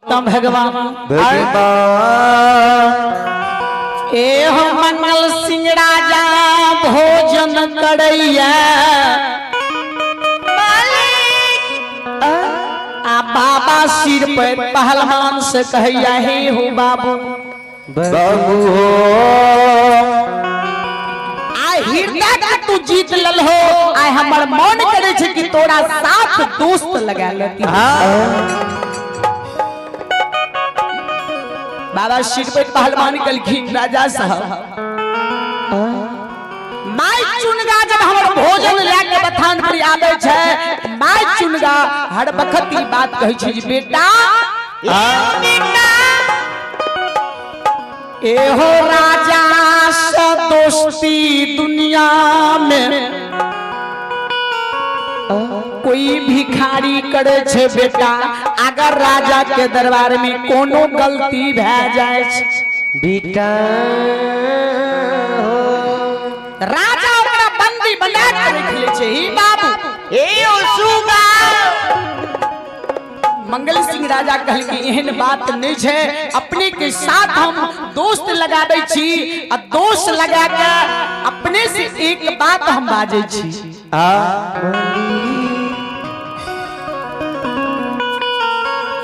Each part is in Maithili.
भगवान भगवान। ए हो मंगल सिंह राजा भोजन करैया आ बाबा सिर पर पहलवान से कहैया, हे हो बाबू, बाबू हो, आ हृदय के तू जीत लल हो। आइ हमर मन करे छै कि तोरा साथ दोस्त लगा लेती। बाबा सिर पर पहलवान कहलखिन, राजा साहब, माय चुनगा जब हमर भोजन लए के बथान पर आबै छै, माय चुनगा हर वक्त ई बात कहै छै जे बेटा, एहो राजा से दोस्ती दुनिया में कोई भिखारी करे छै बेटा, अगर राजा के दरबार में कोनो गलती भए जाए छै बेटा, राजा ओकरा बंदी बना के रख ले छै। ही बाबू, ए ओ सुगा। मंगल सिंह राजा कहलखिन, एहन बात नहीं छै, अपने के साथ हम दोस्त लगाबै छी आ दोस्त लगा के अपने से एक बात हम बाजै छी।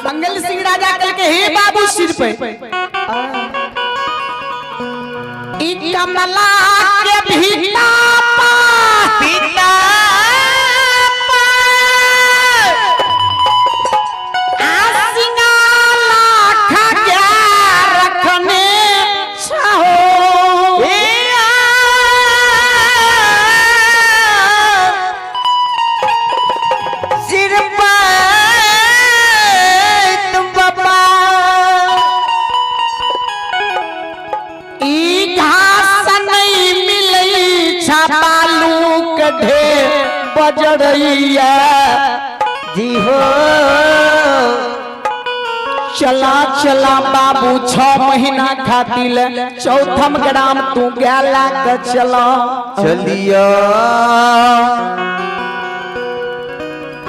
मंगल सिंह राजा कहलके, हे बाबू सिर पे ई कमला के भीता पिता सिंगाला खग्या रखने छहो। ए सिर पर तुम बाबा ई घास नहीं मिलई छापालू के ढेर बजरैया। जी हो। चला चला बाबू, 6 महीना खातिर चौथम ग्राम तू गेला के चला। चलिया।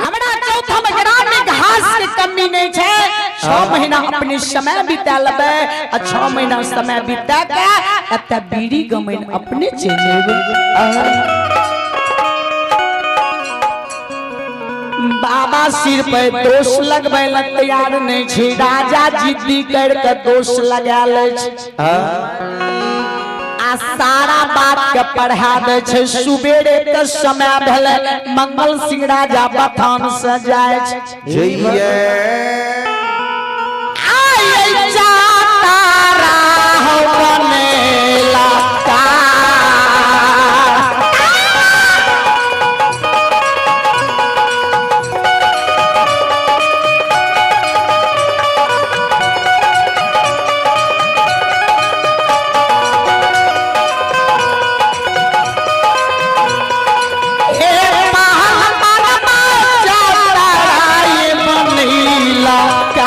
हमरा चौथम ग्राम में घास के कमी नहीं छै। 6 महीना अपने समय बिता लेबै आ 6 महीना समय बिता के एतऽ बीड़ी गमैन अपने चलि जेबै। बाबा सिर पे दोष लगबै लए तैयार नहीं छै। राजा जिद्दी कर के दोष लगा लै छै आ सारा बात के पढ़ा दै छै। सुबेरे के समय भेलै, मंगल सिंह राजा बथान से जाइ छै। जइए। आय जाता राह बनेला का। हे महात्मा जाता राय बनेला का।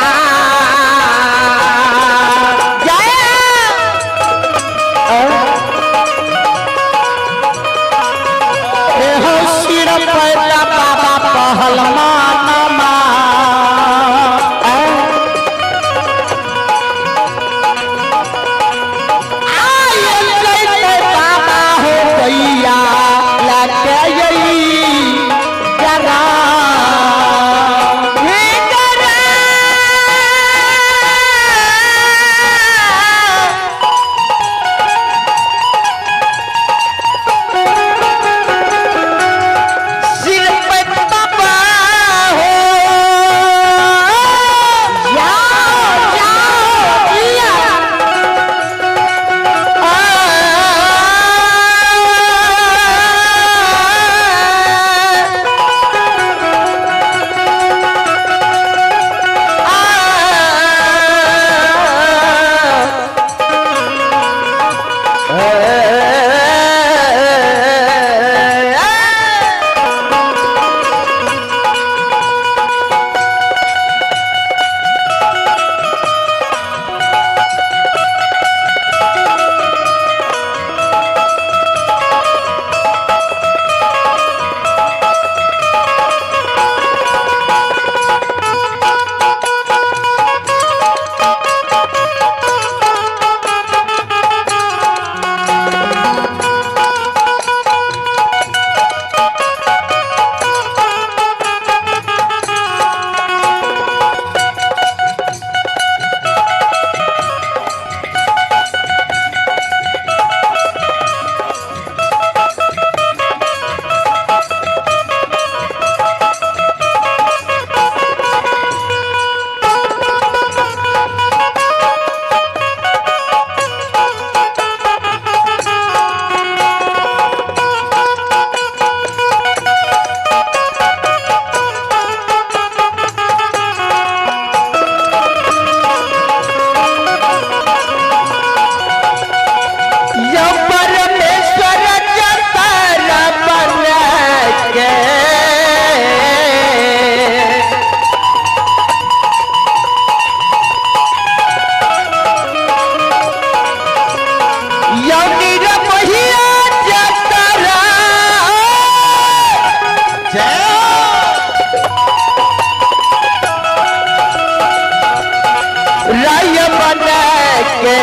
गे।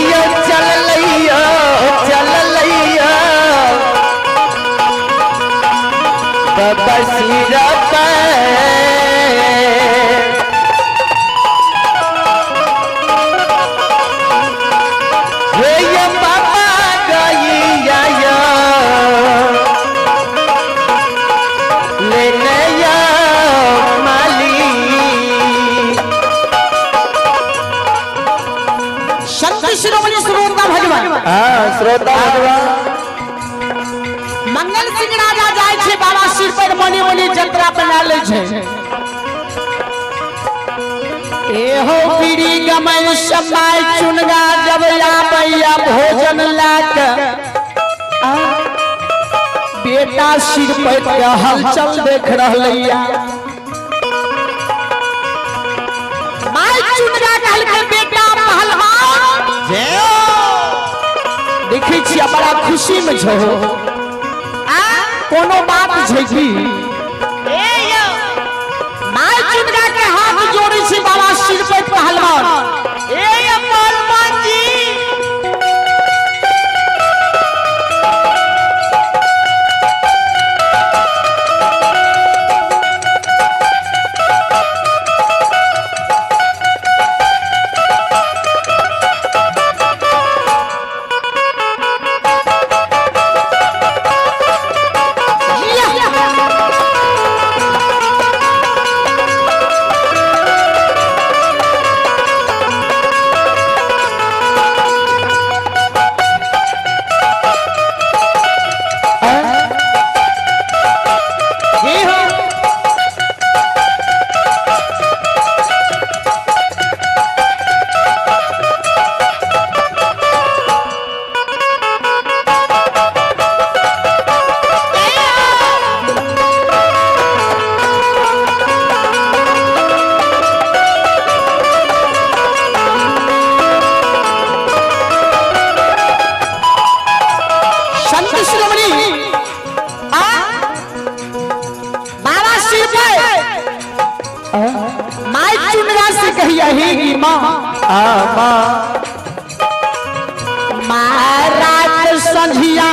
ये चल लैया चल लैया बाबा सिर पर। हे बाबा गैया लेने या माली। संत शिरोमणि श्रोता भगवान। हाँ श्रोता भगवान। मंगल सिंह राजा जाय छै बाबा सिर पर मनी मनी जतरा बना ले छै। एहो पीरी गमन समाय चुनगा जब आबैया भोजन लाक बेटा सिर पर के हलचल देख रहलैया। माय चुनगा कहलकै बेटा पहलवान देखै छियै बड़ा खुशी में छो, कोनो बात छै की? माय चुनगा के हाथ जोड़ै छै बाबा सिर पर पहलवान। जी हो। संत शिरोमणि आ बाबा सिर पर माय चुनगा से कहिया ही की माँ आ माँ महाराज संझिया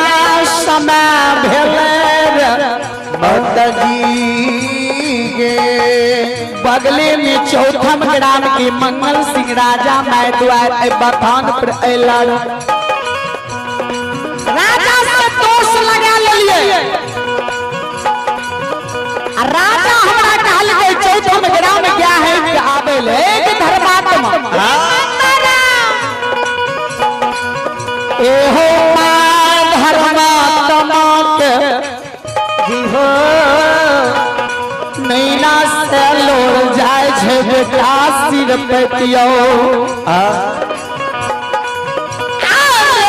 समय भेलै रे। माता जी गे। बगले में चौथम ग्राम के मंगल सिंह राजा मैं द्वार ए बथान पर अयला। राजा से दोष लगा लेलिए आ राजा हमरा कहलकै चौथम ग्राम क्या है कि आबे ले एक धर्मात्मा। एहो मां धर्मात्मा के जी हो। नैना से लोड़ जाय छै बेटा सिर पे पियो। आ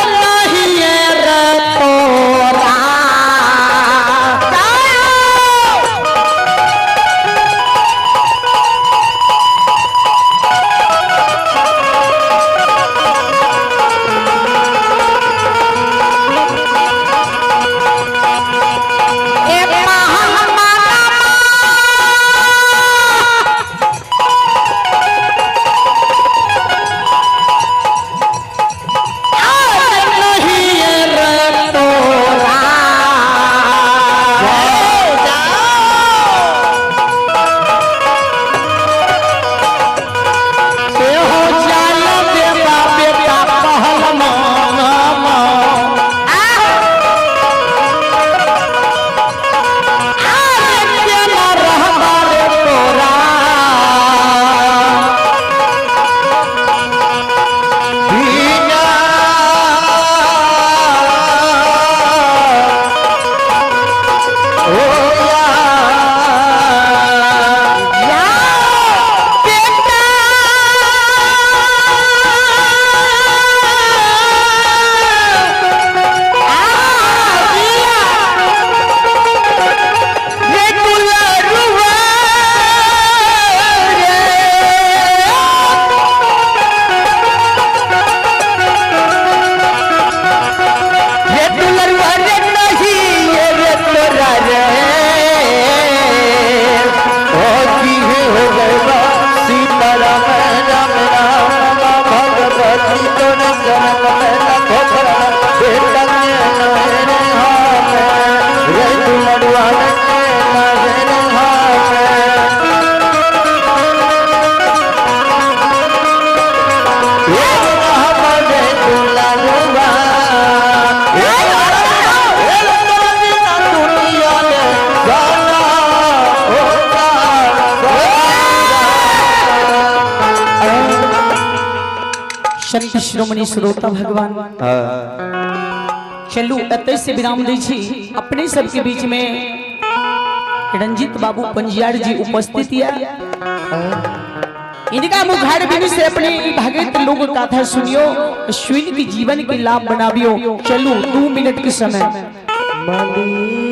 नहीं रे तोरा ए महामाता। शिरोमणि श्रोता भगवान। हाँ। चलू एतय से विराम दै छी। अपने सबके बीच में रंजीत बाबू पंजियार जी उपस्थित या इनका मुखार बिंदु से अपने भगत लोग कथा सुनियो, सुन के जीवन के लाभ बनाबियो। चलू 2 मिनट के समय। माली।